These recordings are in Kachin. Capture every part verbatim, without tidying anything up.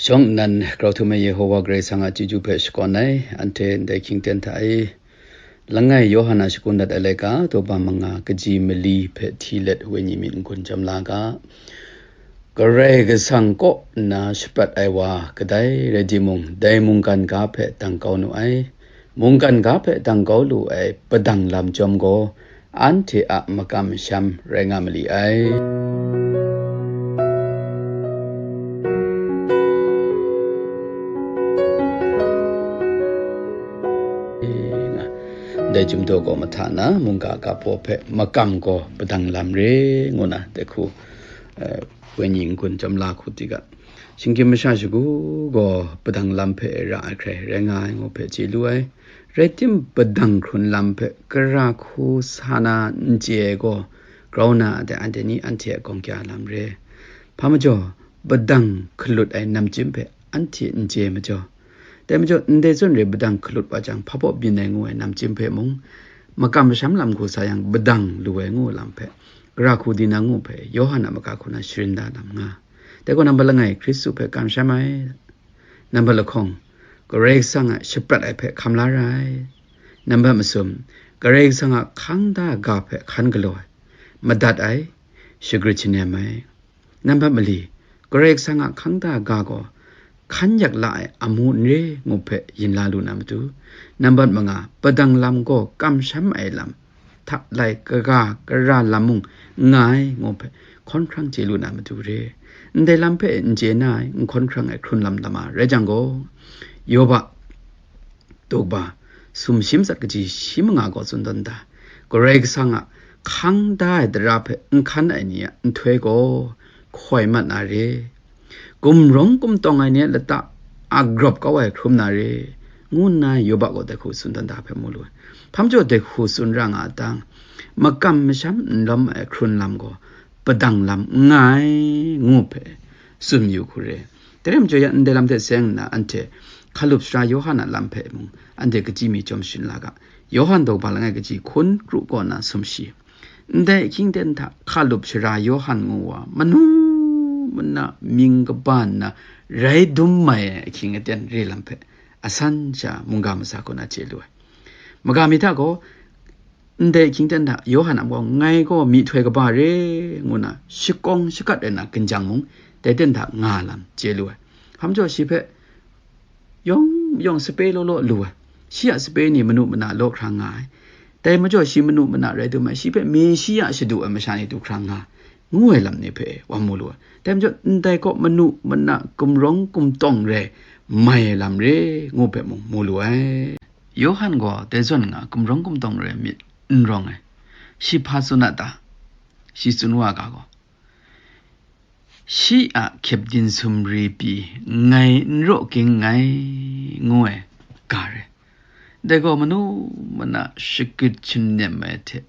Shawng nnan grau htum ai Yehowa Karai Kasang a chyeju hpe shakawn ai, anhte ndai hkying ten hta e. Langai Yawhan a shakun dat ai laika, daw ba manga, kaji mali hpe hti let wenyi myit n-gun chyam la ga. Karai Kasang kaw nna shaprat ai wa kadai rai timung, dai mungkan ga hpe dang kau nu ai. Mungkan ga hpe dang kau lu ai padang lam chyawm gaw, anhte a makam masham rai nga mali ai. Ndai chyum daw gaw mahta na, mungga ga baw hpe makam gaw padang lam re, ngu na, dai hku, eh, wenyi n-gun chyam la hku ti ga. Shinggyim masha shagu gaw padang lam hpe ra ai hkrai rai nga ai ngu hpe chye lu ai. Rai tim, padang hkrun lam hpe gara hku sa na n chye ai gaw, grau na a dai anhte ni anhte a gawng kya lam re. Hpa majaw, padang hkalut ai namchyim hpe anhte n chye majaw, dai majaw, ndai zawn re padang hkalut wa jang, hpa baw byin ai ngu ai namchyim hpe mung, makam masham lam hku sa yang, padang lu ai ngu lam hpe, gara hku di na ngu hpe, Yawhan a maka hku na sharin da lam nga. Dai gaw nambat langai, Hkristu hpe kamsham ai. Nambat lahkawng, Karai Kasang a shaprat ai hpe hkam la ra ai. Nambat masum, Karai Kasang a hkang da ga hpe hkan galaw ai, madat ai, shagrit shanem ai. Nambat mali, Karai Kasang a hkang da ga gaw hkan yak la ai amu n re ngu hpe yin la lu na matu. Nambat manga, padang lam gaw kamsham ai lam hta lai kaga gara lam mung nga ai ngu hpe hkawn hkrang chye lu na matu re. Ndai lam hpe n chye na ai, n hkawn hkrang ai hkrun lam lama rai jang gaw, Yoba, daw ba, sumshi matsat kaji shi manga gaw tsun tawn da, Karai Kasang a hkang da ai tara hpe n hkan ai ni a nhtoi gaw hkoi mat na re. Gumrawng gumtawng ai ni a lata a grawp kau ai hkrum na re, ngu nna Yoba gaw dai hku tsun tawn da hpe mu lu ai. Hpa majaw dai hku tsun ra nga a tang, makam masham n lawm ai hkrun lam gaw padang lam n nga ai, ngu hpe tsun yu hku re. Dai rai majaw, ya ndai lam hte seng nna, anhte hkalup sara Yawhan a lam hpe mung, anhte kachyi mi chyawm sharin la ga. Yawhan daw ba langai kaji hkun kru kaw na sumshi. Ndai ahkying ten hta hkalup sara Yawhan ngu wa, manu mana mying kaba nna rai dum mai ai ahkying aten re lam hpe, asan sha mungga masa kaw na chye lu ai. Maga mi hta gaw, ndai ahkying ten hta Yawhan a gaw, "Ngai gaw myihtoi kaba re," ngu na shakawng shakat ai na, ginjang mung dai ten hta nga lam chye lu ai. Hpa majaw shi hpe yawng yawng sape law law lu ai. Shi a sape ni manu mana law hkra nga ai. Dai majaw shi manu mana rai dum ai, shi hpe Meshiya shadu ai masha ni du hkra nga, ngu ai lam ni hpe wa mu lu ai. Dai majaw, ndai kaw manu mana gumrawng gumtawng rai mai ai lam re, ngu hpe mung mu lu ai. Yawhan gaw dai zawn nga gumrawng gumtawng rai myit n rawng ai. Shi hpa tsun a ta? Shi tsun wa ga gaw, "Shi a hkyep din sumri pyi ngai n raw ging nngai," ngu ai ga re. Dai gaw manu mana shagrit shanem ai hte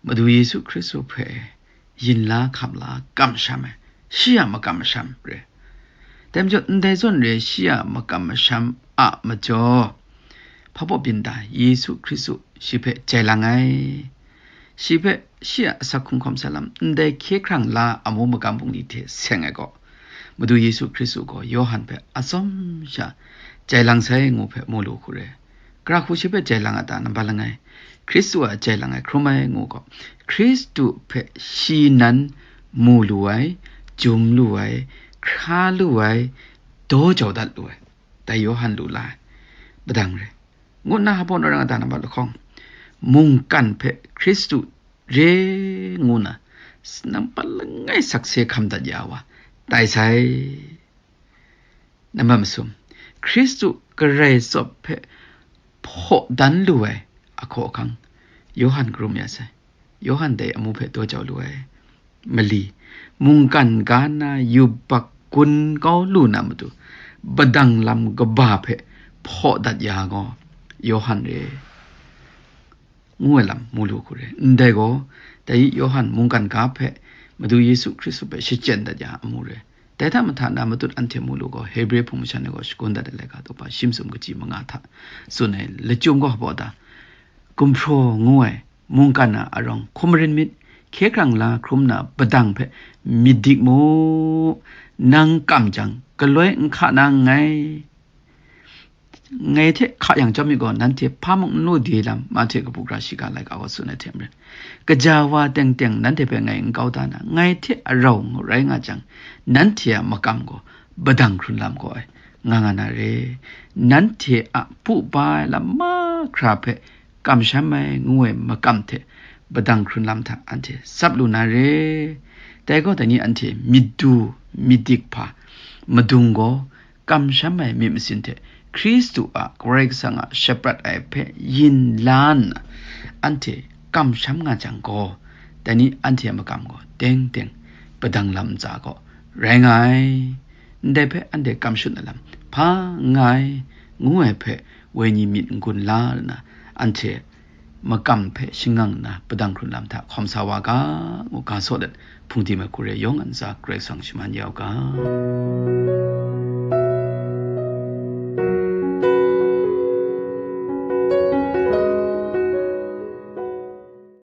Madu Yesu Hkristu hpe yin la hkam la kamsham ai, shi a makam masham re. Dai majaw, ndai zawn re shi a makam masham a majaw, hpa baw byin ta, Yesu Hkristu shi hpe jai lang ai. Shi hpe shi a asak hkunghkawm sa lam ndai hkye hkrang la amu magam bungli hte seng ai gaw, Madu Yesu Hkristu gaw Yawhan hpe atsawm sha jai lang sai ngu hpe mu lu hku re. Gara hku shi hpe jai lang a ta? Nambat langai, Hkristu a jai lang ai hkrum ai ngu gaw, Hkristu hpe shi nan mu lu ai, jum lu ai, hkra lu ai, daw jau dat lu ai, dai Yawhan lu la ai padang re, ngu nna hpa baw na ra nga ta? Nambat lahkawng, mungkan hpe Hkristu re ngu na nambat langai sakse hkam dat ya wa, tai sai. Nambat masum, Hkristu Karai tsawp hpe hpaw dan lu ai ahkaw ahkang, Yawhan karum ya sai. Yawhan dai amu hpe daw jau lu ai. Mali, mungkan ga na yubak gun kau lu na matu, padang lam kaba hpe hpaw dat ya gaw, Yawhan re, ngu ai lam mu lu hku re. Ndai gaw, dai Yawhan mungkan ga hpe Madu Yesu Hkristu hpe shachyen dat ya amu re. Dai hta mahta na matut anhte mu lu gaw, Hebre hpung masha ni gaw shakun dat ai laika daw ba shi masum kaji manga hta tsun ai lachyum gaw hpa baw ta? Gumhpraw ngu ai mungkan a arawng hkum marin myit, Hkye hkrang la hkrum na padang hpe myit dik mu. Nang kam jang, galoi n hka na nngai. Ngai hte hka yang chyawm mi gaw, nanhte hpa mung n lu de lam, Mahte kabu gara shiga laika gaw tsun ai hte maren, kaja wa teng teng nanhte hpe ngai n kau da na, ngai hte arau ngu rai nga jang, nanhte a makam gaw padang hkrun lam gaw ai, nga nga na re. Nanhte a pu ba ai lam mahkra hpe kamsham ai ngu ai makam hte padang hkrun lam hta anhte tsap lu na re. Dai gaw, dai ni anhte myit du myit dik hpa madung gaw, kamsham ai myit masin hte Hkristu a Karai Kasang a shaprat ai hpe yin la nna, anhte kamsham nga jang gaw, dai ni anhte a makam gaw teng teng padang lam ntsa gaw rai nga ai. Ndai hpe anhte kam shut na lam hpa n nga ai, ngu ai hpe wenyi myit n gun la nna, anhte makam hpe shangang nna padang hkrun lam hta hkawm sa wa ga, ngu ga saw let, hpungdim ai hku re yawng a ntsa Karai Kasang shaman ya u ga.